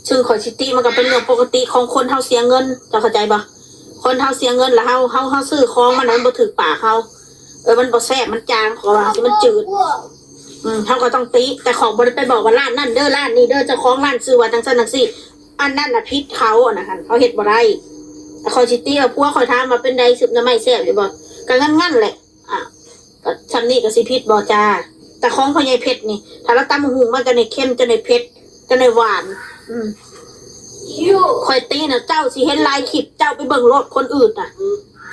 ຊື່ຂ້ອຍຊິຕິ ມັນກໍເປັນເລື່ອງປົກກະຕິຂອງຄົນເຮົາເສຍເງິນ ເຈົ້າເຂົ້າໃຈບໍ່? ຄົນເຮົາເສຍເງິນ ແລ້ວເຮົາ ເຮົາ ເຮົາຊື້ຂອງມາ ແລ້ວມັນບໍ່ຖືກປາກເຮົາ ເອີ ມັນບໍ່ແຊບ ມັນຈາງ ເຂົາວ່າຊິ ມັນຈືດ ອືມ ເຮົາກໍຕ້ອງຕິ ແຕ່ຂ້ອຍບໍ່ໄດ້ໄປບອກວ່າຮ້ານນັ້ນເດີ ຮ້ານນີ້ເດີ ເຈົ້າຂອງຮ້ານຊື່ວ່າຈັ່ງຊັ້ນຈັ່ງຊີ້ ອັນນັ້ນນະຜິດເຂົາ ອັນນັ້ນຫັ້ນເຮົາເຮັດບໍ່ໄດ້. ແຕ່ຂ້ອຍຊິຕິວ່າ ຜົວຂ້ອຍຖາມວ່າ ເປັນໃດ ຊຸບໜໍ່ໄມ້ແຊບຢູ່ບໍ່? ກໍງັ້ນໆແຫຼະ. ອ່າ ກໍຊ່ຳນີ້ກໍຊິຜິດບໍ່ຈ້າ? ແຕ່ຂອງພໍ່ໃຫຍ່ເພັດນີ້ ຖ້າລາວຕຳບັກຫຸ່ງມາ ຈະໜ້ອຍເຄັມ ຈະໜ້ອຍເຜັດ ຈະໜ້ອຍຫວານ ອືມ ຂ້ອຍຕິນະ ເຈົ້າຊິເຫັນຫຼາຍຄລິບ ເຈົ້າໄປເບິ່ງໂລດຄົນອື່ນນະ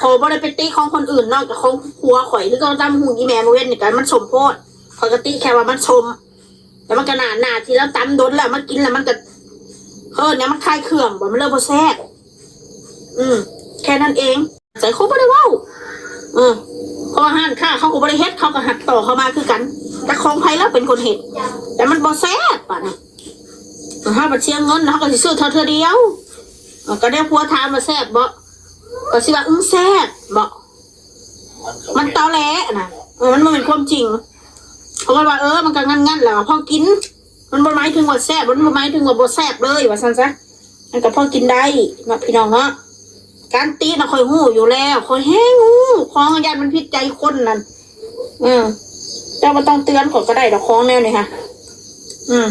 ຂ້ອຍບໍ່ໄດ້ໄປຕິຂອງຄົນອື່ນ ນອກຈາກຂອງຜົວຂ້ອຍ ຄືເຂົາຕຳບັກຫຸ່ງອີ່ແມ່ມື້ເວັນນີ້ ກໍມັນສົ້ມໂພດ ຂ້ອຍກໍຕິແຄ່ວ່າມັນສົ້ມ ແລ້ວມັນກໍໜ້າ ໜ້າທີ່ລາວຕຳດົນແລ້ວ ມາກິນແລ້ວມັນກໍ ເອີ້ນຫຍັງ ມັນຄາຍເຄື່ອງບໍ່ ມັນເລີຍບໍ່ແຊບ ອືມ ແຄ່ນັ້ນເອງ. ໃສ່ ເຂົາບໍ່ໄດ້ເວົ້າ ເອີ ເພາະວ່າຮ້ານຄ້າເຂົາກໍບໍ່ໄດ້ເຮັດ ເຂົາກໍຮັບຕໍ່ເຂົ້າມາຄືກັນ ຈັກຂອງໃຜລະເປັນຄົນເຮັດ ແຕ່ມັນບໍ່ແຊບບາດນີ້ ເຮົາບັດເສຍເງິນ ເຮົາກໍຊິຊື້ເທື່ອ ເທື່ອດຽວ ເອີ ກໍແນວຜົວຖາມວ່າແຊບບໍ່ ກໍຊິວ່າ ອືມ ແຊບເບາະ ມັນຕອແຫຼນະ ເອີ ມັນບໍ່ແມ່ນຄວາມຈິງ ເຂົາກໍວ່າ ເອີ ມັນກໍງັ້ນໆແຫຼະ ພໍກິນ ມັນບໍ່ໝາຍເຖິງວ່າແຊບ ມັນບໍ່ໝາຍເຖິງວ່າບໍ່ແຊບເລີຍ ວ່າຊັ້ນຊະ ມັນກໍພໍກິນໄດ້ເນາະ ພີ່ນ້ອງເນາະ ການຕິນະຂ້ອຍຮູ້ຢູ່ແລ້ວ ຂ້ອຍແຮງຮູ້ ຂອງຢ້ານມັນຜິດໃຈຄົນນັ້ນ ເອີ ເຈົ້າບໍ່ຕ້ອງເຕືອນຂ້ອຍກໍໄດ້ດອກ ຂອງແນວນີ້ຫະ ອືມ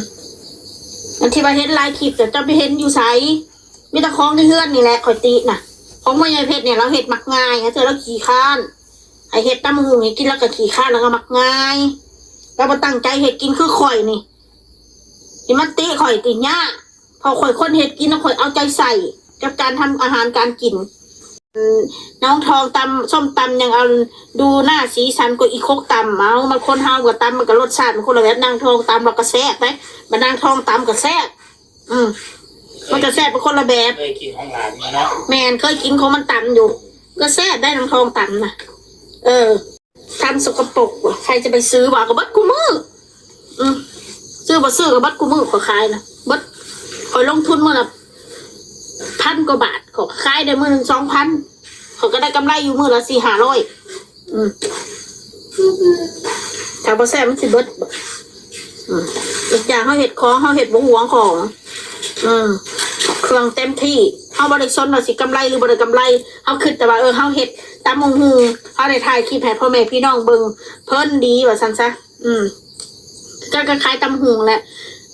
ອັນທີ່ວ່າເຫັນຫຼາຍຄລິບ ແຕ່ເຈົ້າໄປເຫັນຢູ່ໃສ? ມີແຕ່ຂອງໃນເຮືອນນີ້ແຫຼະຂ້ອຍຕິນະ ຂອງພໍ່ໃຫຍ່ເພັດນີ້ລາວເຮັດມັກງ່າຍ ຫາເທື່ອລາວຂີ້ຄ້ານ ໃຫ້ເຮັດຕຳບັກຫຸ່ງໃຫ້ກິນລາວກໍຂີ້ຄ້ານ ລາວກໍມັກງ່າຍ ລາວບໍ່ຕັ້ງໃຈເຮັດກິນຄືຂ້ອຍນີ້ ຊິມາຕິຂ້ອຍຕິ ຍາກ ເພາະຂ້ອຍຄົນເຮັດກິນ ແລ້ວຂ້ອຍເອົາໃຈໃສ່ກັບການທຳອາຫານການກິນ ນາງທອງຕຳສົ້ມຕຳຍັງເອົາດູໜ້າສີສັນກວ່າອີ່ຄົກຕຳ ເອົາ ມັນຄົນເຮົາກໍຕຳ ມັນກໍລົດຊາດມັນຄົນລະແບບ ນາງທອງຕຳລາວກໍແຊບເດ້ ບັດນາງທອງຕຳກໍແຊບ ອືມ ມັນກໍແຊບເປັນຄົນລະແບບ ເຄີຍກິນຂອງຫຼານມາເນາະ ແມ່ນ ເຄີຍກິນຂອງມັນຕຳຢູ່ ກໍແຊບໄດ໋ ນາງທອງຕຳນະ ເອີ ຕຳສົກກະປົກ ໃຜຈະໄປຊື້ວ່າ ກໍເບິດຄູ່ມື້ ອືມ ຊື້ບໍ່ຊື້ກໍເບິດຄູ່ມື້ ຂ້ອຍຂາຍນະ ເບິດ ຂ້ອຍລົງທຶນມື້ລະພັນກວ່າບາດ ຂ້ອຍຂາຍໄດ້ມື້ໜຶ່ງສອງພັນ ຂ້ອຍກໍໄດ້ກຳໄລຢູ່ມື້ລະສີ່ຫ້າຮ້ອຍ ອືມ ຖ້າບໍ່ແຊບມັນຊິເບິດ ອືມ ອີກຢ່າງເຮົາເຮັດຂອງ ເຮົາເຮັດບໍ່ຫວງຂອງ ອືມ ເຄື່ອງເຕັມທີ່ ເຮົາບໍ່ໄດ້ສົນວ່າຊິກຳໄລຫຼືບໍ່ໄດ້ກຳໄລ ເຮົາຄິດແຕ່ວ່າ ເອີ ເຮົາເຮັດຕຳບັກຫຸ່ງ ເຮົາໄດ້ຖ່າຍຄລິບໃຫ້ພໍ່ແມ່ພີ່ນ້ອງເບິ່ງ ເພິ່ນດີວ່າຊັ້ນຊະ ອືມ ເຈົ້າກໍຂາຍຕຳບັກຫຸ່ງແຫຼະ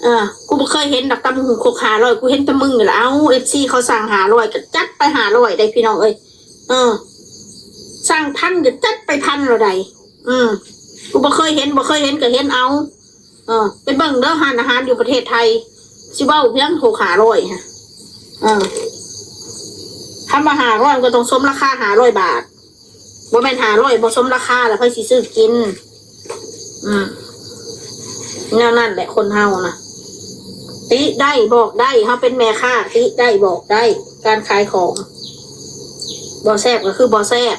ເອີ ກູບໍ່ເຄີຍເຫັນດອກຕຳບັກຫຸ່ງຄົກຫ້າຮ້ອຍ ກູເຫັນແຕ່ມຶງນີ້ແຫຼະ ເອົ້າ ເອັຟຊີເຂົາສັ່ງຫ້າຮ້ອຍ ກໍຈັດໄປຫ້າຮ້ອຍໄດ໋ ພີ່ນ້ອງເອີຍ ເອີ ສັ່ງພັນກໍຈັດໄປພັນໂລດໃດ໋ ອືມ ກູບໍ່ເຄີຍເຫັນ ບໍ່ເຄີຍເຫັນກໍເຫັນເອົາ ເອີ ໄປເບິ່ງເດີ ຮ້ານອາຫານຢູ່ປະເທດໄທ ຊິເວົ້າພຽງຫົກຫ້າຮ້ອຍຫັ້ນ ເອີ ຄຳວ່າຫ້າຮ້ອຍມັນກໍຕ້ອງສົມລາຄາຫ້າຮ້ອຍບາດ ບໍ່ແມ່ນຫ້າຮ້ອຍບໍ່ສົມລາຄາ ແລ້ວໃຜຊິຊື້ກິນ? ອືມ ແນວນັ້ນແຫຼະຄົນເຮົານະ ຕິໄດ້ບອກໄດ້ ເຮົາເປັນແມ່ຄ້າ ຕິໄດ້ບອກໄດ້ ການຂາຍຂອງ ບໍ່ແຊບກໍຄືບໍ່ແຊບ.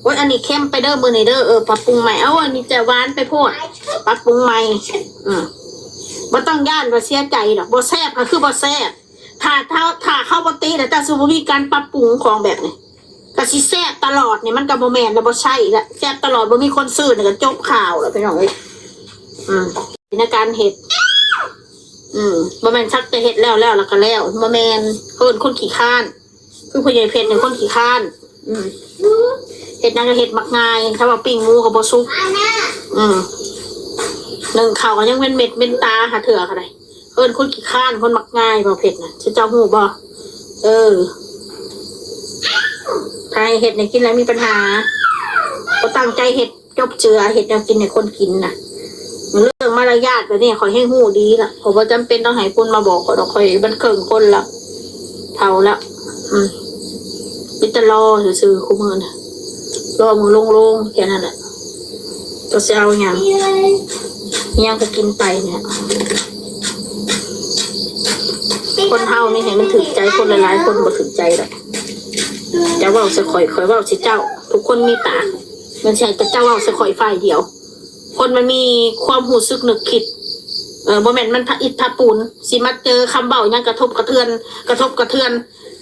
ໂອ້ຍ ອັນນີ້ເຄັມໄປເດີມື້ນີ້ເດີ ເອີ ປັບປຸງໃໝ່ ເອົາ ອັນນີ້ຈະຫວານໄປໂພດ ປັບປຸງໃໝ່ ອືມ ບໍ່ຕ້ອງຢ້ານວ່າເສຍໃຈດອກ ບໍ່ແຊບກໍຄືບໍ່ແຊບ ຖ້າ ຖ້າ ຖ້າເຮົາບໍ່ຕິແລ້ວ ເຈົ້າຊິບໍ່ມີການປັບປຸງຂອງແບບນີ້ ກໍຊິແຊບຕະຫຼອດນີ້ ມັນກໍບໍ່ແມ່ນແລ້ວ ບໍ່ໃຊ້ແລ້ວ ແຊບຕະຫຼອດ ບໍ່ມີຄົນຊື້ນີ້ ກໍຈົບຂ່າວແລ້ວ ພີ່ນ້ອງເອີຍ ອືມ ໃນການເຮັດ ອືມ ບໍ່ແມ່ນສັກແຕ່ເຮັດແລ້ວ ແລ້ວ ແລ້ວກໍແລ້ວ ບໍ່ແມ່ນ ເອີ້ນຄົນຂີ້ຄ້ານ ຄືພໍ່ໃຫຍ່ເພັດນີ້ຄົນຂີ້ຄ້ານ ອືມ ເຮັດຫຍັງກໍເຮັດມັກງ່າຍ ຖ້າວ່າປີ້ງໝູກໍບໍ່ສຸກ ອືມ ໜຶ້ງເຂົ້າກໍຍັງເປັນເມັດເປັນຕາ ຫາເທື່ອກໍໄດ້ ເອີ້ນຄົນຂີ້ຄ້ານ ຄົນມັກງ່າຍ ເວົ້າເພັດນະ ເຈົ້າຮູ້ບໍ່? ເອີ ໃຜເຮັດໃຫ້ກິນແລ້ວມີປັນຫາ ບໍ່ຕັ້ງໃຈເຮັດ ຈົບເຈື່ອເຮັດແນວກິນໃຫ້ຄົນກິນນະ ເລື່ອງມາລະຍາດແບບນີ້ຂ້ອຍແຮງຮູ້ດີລະ ຂ້ອຍບໍ່ຈຳເປັນຕ້ອງໃຫ້ຄົນມາບອກຂ້ອຍດອກ ຂ້ອຍມັນເຄິ່ງຄົນລະ ເຖົ້າລະ ອືມ ມີແຕ່ລໍຊື່ໆ ຄູ່ມື້ນະ ລໍມື້ລົງໆ ແຄ່ນັ້ນແຫຼະ ກໍຊິເອົາຫຍັງ ຫຍັງກໍກິນໄປນີ້ ຄົນເຮົານີ້ໃຫ້ມັນຖືກໃຈ ຄົນຫຼາຍໆຄົນບໍ່ຖືກໃຈດອກ ເຈົ້າເວົ້າໃສ່ຂ້ອຍ ຂ້ອຍເວົ້າໃສ່ເຈົ້າ ທຸກຄົນມີປາກ ມັນຊິໃຫ້ແຕ່ເຈົ້າເວົ້າໃສ່ຂ້ອຍຝ່າຍດຽວ ຄົນມັນມີຄວາມຮູ້ສຶກນຶກຄິດ ເອີ ບໍ່ແມ່ນມັນຜະອິດຜະປູນ ຊິມາເຈີຄຳເວົ້າຫຍັງກະທົບກະເທືອນ ກະທົບກະເທືອນ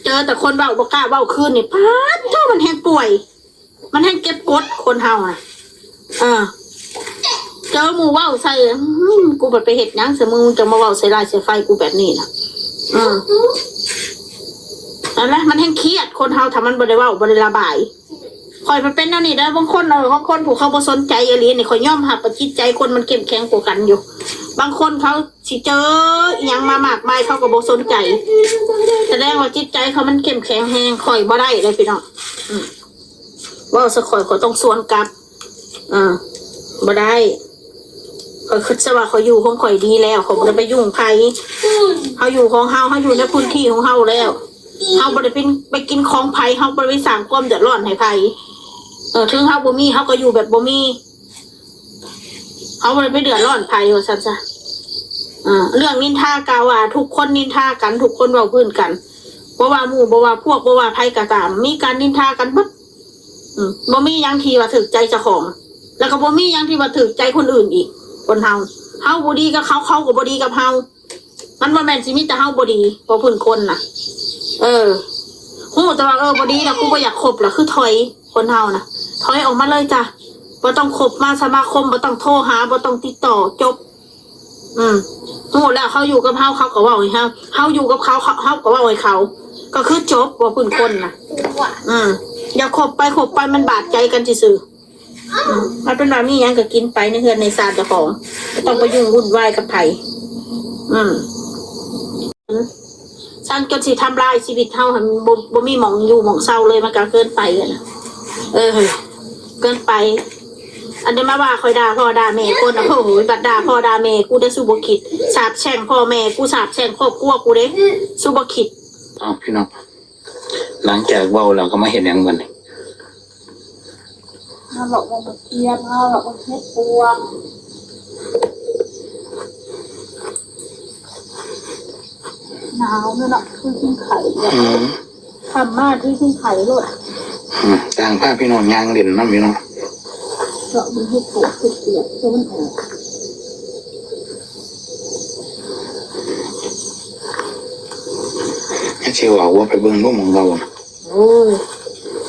ເຈີແຕ່ຄົນເວົ້າບໍ່ກ້າເວົ້າຄືນນີ້ ປາດໂທ້ ມັນແຮງປ່ວຍ ມັນແຮງເກັບກົດ ຄົນເຮົານະ ເອີ ເຈີໝູ່ເວົ້າໃສ່ ອືມ ກູໄປ ໄປເຮັດຫຍັງໃສ່ມຶງ ຈັ່ງມາເວົ້າໃສ່ຮ້າຍໃສ່ໄຟກູແບບນີ້ນະ. ອືມ ນັ້ນແຫຼະ ມັນແຮ່ງຄຽດ ຄົນເຮົາຖ້າມັນບໍ່ໄດ້ເວົ້າ ບໍ່ໄດ້ລະບາຍ. ຂ້ອຍມັນເປັນແນວນີ້ເດີ ບາງຄົນ ເອີ ບາງຄົນຜູ້ເຂົາບໍ່ສົນໃຈອີ່ຫຼີນີ້ ຂ້ອຍຍອມຮັບວ່າຈິດໃຈຄົນມັນເຂັ້ມແຂງກວ່າກັນຢູ່. ບາງຄົນເຂົາຊິເຈີອີ່ຫຍັງມາມາກມາຍ ເຂົາກໍບໍ່ສົນໃຈ ສະແດງວ່າຈິດໃຈເຂົາມັນເຂັ້ມແຂງແຮງ. ຂ້ອຍບໍ່ໄດ້ເດ້ພີ່ນ້ອງ ອືມ ເວົ້າໃສ່ຂ້ອຍ ຂ້ອຍຕ້ອງສວນກັບ. ເອີ ບໍ່ໄດ້ ຂ້ອຍຄິດຊະວ່າຂ້ອຍຢູ່ຂອງຂ້ອຍດີແລ້ວ ຂ້ອຍບໍ່ໄດ້ໄປຫຍຸ້ງໃຜ. ເຮົາຢູ່ຂອງເຮົາ ເຮົາຢູ່ໃນພື້ນທີ່ຂອງເຮົາແລ້ວ ເຮົາບໍ່ໄດ້ເປັນໄປກິນຂອງໃຜ ເຮົາບໍ່ໄດ້ໄປສ້າງຄວາມເດືອດຮ້ອນໃຫ້ໃຜ. ເອີ ເຖິງເຮົາບໍ່ມີ ເຮົາກໍຢູ່ແບບບໍ່ມີ ເຮົາບໍ່ໄດ້ໄປເດືອດຮ້ອນໃຜ ວ່າຊັ້ນຊະ. ເອີ ເລື່ອງນິນທາກ່າວວ່າ ທຸກຄົນນິນທາກັນ ທຸກຄົນເວົ້າພື້ນກັນ ບໍ່ວ່າໝູ່ ບໍ່ວ່າພວກ ບໍ່ວ່າໃຜກໍຕາມ ມີການນິນທາກັນເບິດ. ອືມ ບໍ່ມີຫຍັງທີ່ວ່າຖືກໃຈເຈົ້າຂອງ ແລ້ວກໍບໍ່ມີຫຍັງທີ່ວ່າຖືກໃຈຄົນອື່ນອີກ. ຄົນເຮົາ ເຮົາບໍ່ດີກັບເຂົາ ເຂົາກໍບໍ່ດີກັບເຮົາ. ມັນບໍ່ແມ່ນຊິມີແຕ່ເຮົາບໍ່ດີ ເວົ້າພື້ນຄົນນະ. ເອີ ຮູ້ແຕ່ວ່າ ເອີ ບໍ່ດີລະ ກູບໍ່ຢາກຄົບລະ ຄືຖອຍ. ຄົນເຮົານະ ຖອຍອອກມາເລີຍຈ້ະ ບໍ່ຕ້ອງຄົບມາສະມາຄົມ ບໍ່ຕ້ອງໂທຫາ ບໍ່ຕ້ອງຕິດຕໍ່ ຈົບ. ອືມ ຮູ້ແລ້ວ ເຂົາຢູ່ກັບເຮົາ ເຂົາກໍເວົ້າໃຫ້ເຮົາ ເຮົາຢູ່ກັບເຂົາ ເຮົາ ເຮົາກໍເວົ້າໃຫ້ເຂົາ ກໍຄືຈົບ. ເວົ້າພື້ນຄົນນະ ອືມ ຢ່າຄົບໄປຄົບໄປ ມັນບາດໃຈກັນຊື່ໆ. ອືມ ເອົາເປັນວ່າມີຫຍັງກໍກິນໄປ ໃນເຮືອນໃນຊານເຈົ້າຂອງ ບໍ່ຕ້ອງໄປຫຍຸ້ງວຸ່ນວາຍກັບໃຜ. ອືມ ຊ່າງຈົນຊິທຳລາຍຊີວິດເຮົາໃຫ້ມັນບໍ່ ບໍ່ມີໝ່ອງຢູ່ໝ່ອງເຊົາເລີຍ ມັນກໍເກີນໄປຫັ້ນນະ. ເອີ ເກີນໄປ. ອັນນີ້ມາວ່າຂ້ອຍດ່າພໍ່ດ່າແມ່ຄົນນະ ໂອ້ໂຫ ບັດດ່າພໍ່ດ່າແມ່ກູເດ້ ສູບໍ່ຄິດ ສາບແຊ່ງພໍ່ແມ່ກູ ສາບແຊ່ງຄອບຄົວກູເດ້ ສູບໍ່ຄິດ. ເອົາ ພີ່ນ້ອງ ຫຼັງຈາກເວົ້າແລ້ວກໍມາເຮັດຫຍັງບັດນີ້? ມາເລາະເບິ່ງບັກຂຽມ ມາເລາະເບິ່ງເຫັດປວກ. ໜາວແມ່ນເນາະ ຄືກິນໄຂ່. ອືມ ຄ່ຳມາຄືກິນໄຂ່ໂລດ. ອືມ ຕ່າງພາພີ່ນ້ອງຍ່າງຫຼິ້ນນຳພີ່ນ້ອງ. ເລາະເບິ່ງເຫັດປວກ ເຫັດປວກ ຕົວມັນອອກ. ຍັງຊິວ່າ ວ່າໄປເບິ່ງດູໝ່ອງເຮົານະ. ໂອ້ຍ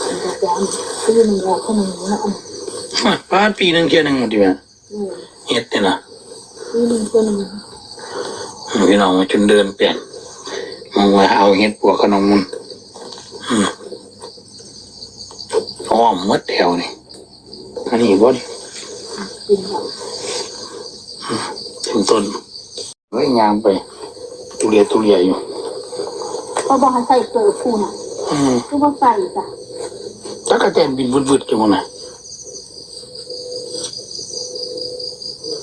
ມັນກໍຈາມ ປີໜຶ່ງອອກເທື່ອໜຶ່ງເນາະ. ໂອ້ຍ ປາດ ປີໜຶ່ງເທື່ອໜຶ່ງຕິແມ່. ອືມ ເຫັດນີ້ນະ ປີໜຶ່ງເທື່ອໜຶ່ງ. ອືມ ພີ່ນ້ອງມາຈົນເດີນປ່ຽນ ມອງວ່າເອົາເຫັດປວກຂະໜອງມຸນ. ອືມ ອ້ອມໝົດແຖວນີ້. ອັນນີ້ບໍ່ນີ້ ເປັນຕົ້ນ. ເອີຍ ຍ່າງໄປຕຸເລຕຸເລຢູ່ ເຂົາບອກໃຫ້ໃສ່ເກີບພຸ້ນນະ. ອືມ ຄືບໍ່ໃສ່ຊະ? ຈັກກະແຕນບິນວືດໆຢູ່ພຸ້ນນະ.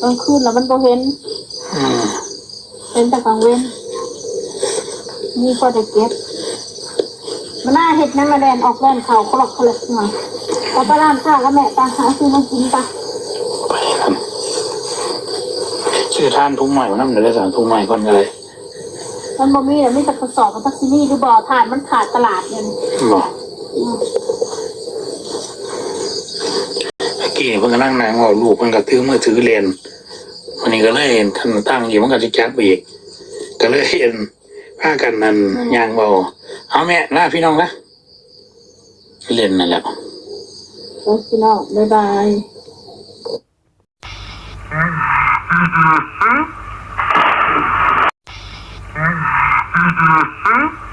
ກາງຄືນລະມັນບໍ່ເຫັນ. ອືມ ເຫັນແຕ່ກາງເວັນ ມີພໍໄດ້ເກັບ. ມາໜ້າເຮັດຫຍັງລະແລ່ນອອກແລ່ນເຂົ້າ ຄະລັອກຄະແລັກມາ. ເອົາໄປຮ້ານຄ້າລະແມ່ ໄປຫາຊື້ແນວກິນໄປ. ໄປນຳ ຊື້ຖ່ານທຸງໃໝ່ນຳເດີ ຖ່ານທຸງໃໝ່ກ່ອນກໍໄດ້. ມັນບໍ່ມີລະ ມີແຕ່ກະສອບ ມັນຈັກຊິມີຫຼືບໍ່ ຖ່ານມັນຂາດຕະຫຼາດເດ. ບໍ່ ອືມ ຕະກີ້ເພິ່ນກຳລັງນັ່ງເວົ້າ ລູກເພິ່ນກໍຖືມືຖືເຫຼັ້ນ. ມື້ນີ້ກໍເລີຍເຫັນຄັນຕັ້ງຢູ່ ມັນກໍຊິຈັບອີກ ກໍເລີຍເຫັນ ພາກັນນັ້ນ ອືມ ຍ່າງເວົ້າ. ເອົາແມ່ ລາພີ່ນ້ອງນະ ເຫຼັ້ນນັ້ນແຫຼະ. ໂອ້ ພີ່ນ້ອງ ບາຍບາຍ. ອືມ